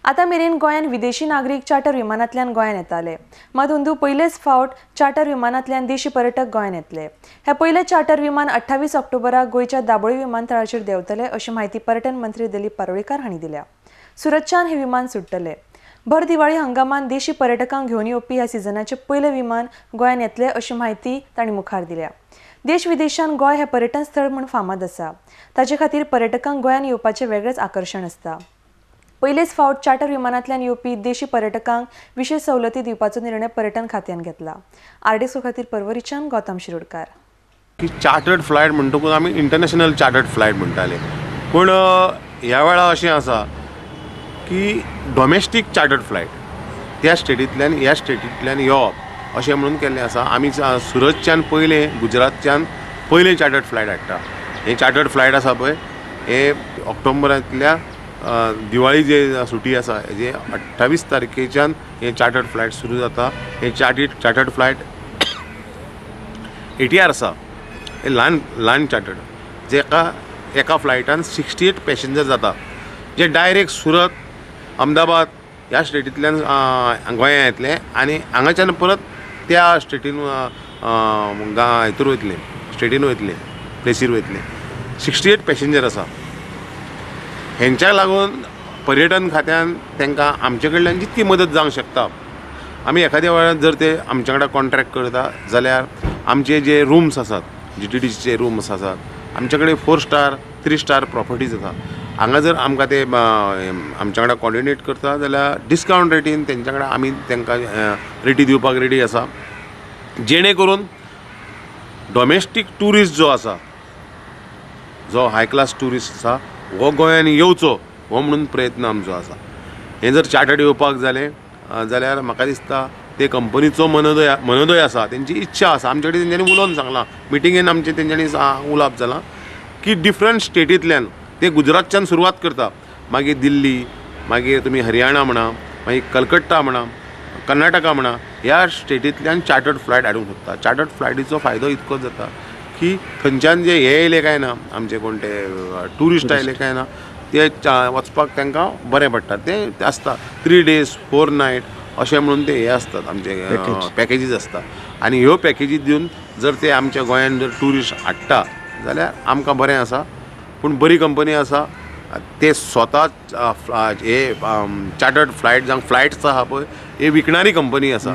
आतां मेरेन गोंयांत विदेशी नागरीक चार्टर विमानांतल्यान गोंयांत येताले, मात अंदू पयलेच फावट चार्टर विमानांतल्यान देशी पर्यटक गोंयांत येतले. हे पयले चार्टर विमान 28 ऑक्टोबराक गोंयच्या दाबोळी विमानतळाचेर देंवतले अशी म्हायती पर्यटन मंत्री दिलीप पारोळीकार हांणी दिल्या. सुरतच्यान हे विमान सुट्टले. भर दिवाळी हंगामांत देशी पर्यटकांक घेवन येवपी ह्या सिजनाचे पयले विमान गोंयांत येतले अशी म्हायती तांणी मुखार दिल्या. देश विदेशांत गोंय हे पर्यटन स्थळ म्हूण फामाद आसा. ताचे खातीर पर्यटकांक गोंयांत येवपाचें वेगळेंच आकर्शण आसता. पयलेच फावट चार्टर विमानांतल्यान येवपी देशी पर्यटकांक विशेष सवलती दिवपाचो निर्णय पर्यटन खात्यान घेतला. आरडीएसओ खातीर पर्वरीच्यान गौतम शिरोडकार. की चार्टर्ड फ्लायट म्हणटकूच आमी इंटरनॅशनल चार्टर्ड फ्लायट म्हणटाले, पूण ह्या वेळार अशें आसा की डोमेस्टीक चार्टर्ड फ्लायट त्या स्टेटींतल्यान ह्या स्टेटींतल्यान येवप अशें म्हणून केल्लें आसा. आमी सुरतच्यान पयलें, गुजरातच्यान पयलें चार्टर्ड फ्लायट हाडटा. हें चार्टर्ड फ्लायट आसा पळय, हें ऑक्टोबरांतल्या दिवाळी जे सुटी आसा हेजे 28 तारखेच्यान हें चार्टर्ड फ्लायट सुरू जाता. हें चार्टर्ड फ्लायट ATR आसा, हें ल्हान ल्हान चार्टर्ड, जेका एका फ्लायटान 68 पॅसेंजर जाता, जे डायरेक्ट सुरत, अहमदाबाद ह्या स्टेटींतल्यान गोंया येतले आनी हांगाच्यान परत त्या स्टेटीन हितूर वयतले, स्टेटीन वयतले, प्लेसीर वयतले. 68 पॅसेंजर आसा. हेंच्या लागून पर्यटन खात्यान तांकां आमचे कडल्यान जितकी मदत जावंक शकता, आमी एखाद्या वेळार जर ते आमच्या वांगडा कॉन्ट्रेक्ट करता जाल्यार आमचे जे रुम्स आसात, GTDCचे रुम्स आसात, आमचे कडेन 4 स्टार 3 स्टार प्रॉपर्टीज आसा. हांगा जर आमकां ते आमच्या वांगडा कॉर्डिनेट करता जाल्यार डिस्कावंट रेटीन तेंच्या वांगडा आमी तांकां रेटी दिवपाक रेडी आसा, जेणे करून डोमेस्टीक ट्युरिस्ट जो आसा, जो हाय क्लास ट्युरिस्ट आसा, हो गोंयांत येवचो हो म्हणून प्रयत्न आमचो आसा. हें जर चार्टर्ड येवपाक जालें जाल्यार म्हाका दिसता ते कंपनीचो मनोदय आसा, तेंची इच्छा आसा. आमचे कडेन तेंच्यांनी उलोवन सांगलां, मिटिंगेन आमचे तेंच्यांनी उलोवप जालां की डिफरंट स्टेटींतल्यान ते गुजरातच्यान सुरवात करता, मागीर दिल्ली, मागीर तुमी हरियाणा म्हणा, मागीर कलकत्ता म्हणा, कर्नाटका म्हणा, ह्या स्टेटींतल्यान चार्टर्ड फ्लायट हाडूंक सोदता. चार्टर्ड फ्लायटीचो फायदो इतको जाता की थंयच्यान जे हे येयले काय ना, आमचे कोण ते ट्युरिस्ट आयले काय ना, ते वचपाक तांकां बरें पडटा. ते आसता 3 डेज 4 नायट अशें म्हणून ते हे आसतात आमचे पॅकेजीस आसता. आनी ह्यो पॅकेजी दिवन जर ते आमच्या गोंयान जर ट्युरिस्ट हाडटा जाल्यार आमकां बरें आसा. पूण बरी कंपनी आसा, ते स्वता हे चार्टर्ड फ्लायट जावं फ्लायट्स आहा पळय, हे विकणारी कंपनी आसा.